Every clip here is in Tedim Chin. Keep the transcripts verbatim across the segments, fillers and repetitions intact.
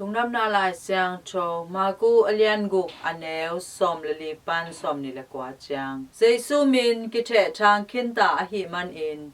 Lungdamna Lai Siangtho, Marku a lian guk, a neu sawm le li pan sawm nih le kua ciang. Jesu min kithehthang khinta ahih manin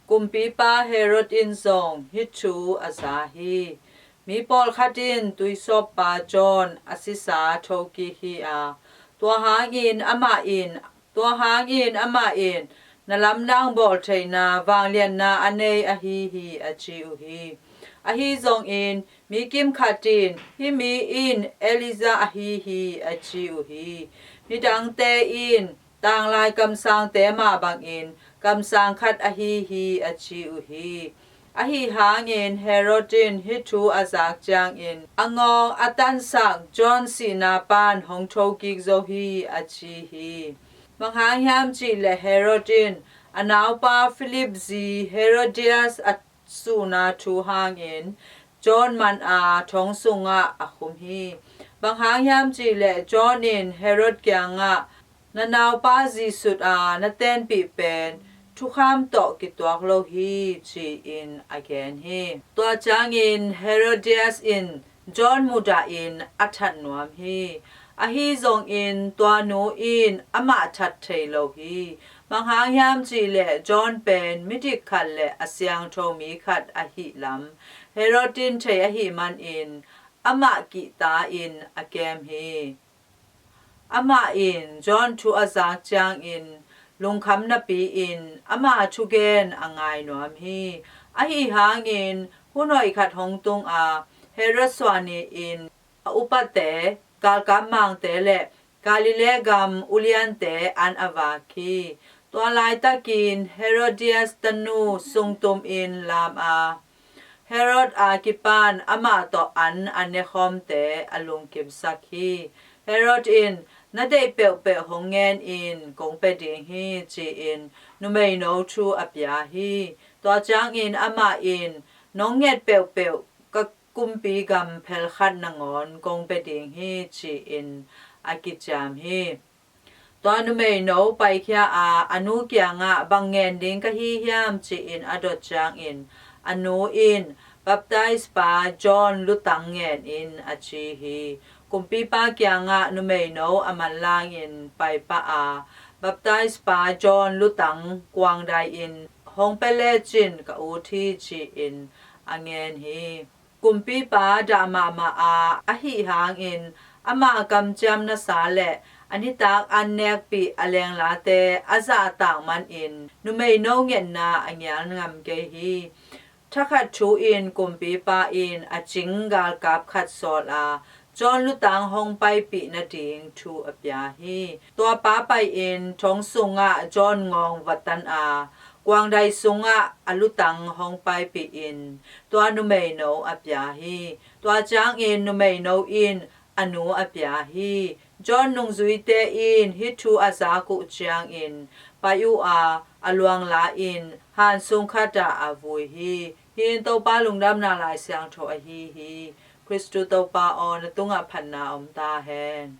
kumpipa Herod in zong hih thu a za hi. Mi pawlkhat in tuisawppa John a sisa thokik hi a, tua hangin amah in, tua hangin amah in na lamdang bawl theihna vangliatna a nei ahi hi, a ci uh hi. Ahi zongin mi kimkhat in, hih mi in Elijah ahi hi, a ci uh hi. Midangte in tanglai kamsangte mah bangin kamsang khat ahi hi, a ci uh hi. Ahi hangin Herod in hih thu a zak ciangin a ngawng a tansak John sihna pan hong thokik zo hi, a ci hi. Bang hang hiam cih leh Herod in a naupa Philip zi Herodias a suhna thu hangin John man a thong sungah a khum hi. Bang hang hiam cih leh John in Herod kiangah, "Na naupa zi sut a na tenpih pen thukham tawh kituak lo hi," ci-in a gen hi. Tua ciangin Herodias in John mudah in a that nuam hi. Ahi zongin tua nu in amah that thei lo hi. Bang hang hiam cih leh John pen midik khat le a siangtho mi khat ahih lam Herod in thei ahih manin amah kihta in a kem hi. Amah in John thu a zak ciangin lungkham napi-in ama thugen a ngai nuam hi. Ahi hangin hun hoih khat hong tung a, Herod suahni in a upate, galkap mangte le Galilee gam uliante an a vak hi. Tua laitakin Herodias tanu sungtum in lam a, Herod a kipan amah tawh an a nekhawmte a lungkimsak hi. Herod in, "Na deih peuhpeuh hong ngen in, kong pia ding hi," ci-in numeino thu a pia hi. Tua ciangin amah in, "Nong nget peuhpeuh ka kumpi gam phelkhat nangawn kong pia ding hi," ci-in a kiciam hi. Tua numeino paikhia a, a nu kiangah, "Bang ngen ding ka hi hiam?" ci-in a dot ciangin a nu in, "Baptize pa John lutang ngen in," a ci hi. Kumpipa kiangah numeino a manlangin paipah a, "Baptize pa John lutang kuangdai-in hong pia lecin ka ut hi," ci-in a ngen hi. Kumpipa dah mahmah a, ahi hangin ama kamciamnasa le a nitak an nekpih a lenglate a zahtak manin numeino ngetna a ngial ngam kei hi. Thakhat thu-in kumpipa in a cing galkap khat sawl a, John lutang hong paipih nading thu a pia hi. Tua pa pai-in thong sungah John ngawng va tan a, kuangdai sungah a lutang hong paipih in tua numeino a pia hi. Tua ciangin numeino in a nu a pia hi. John nungzuite in hih thu a zak uh ciangin pai uh a, a luang la-in han sung khatah a vui hi. Hih in Topa Lungdamna Lai Siangtho ahi hi. Khristu Topa aw, na tungah phatna om ta hen.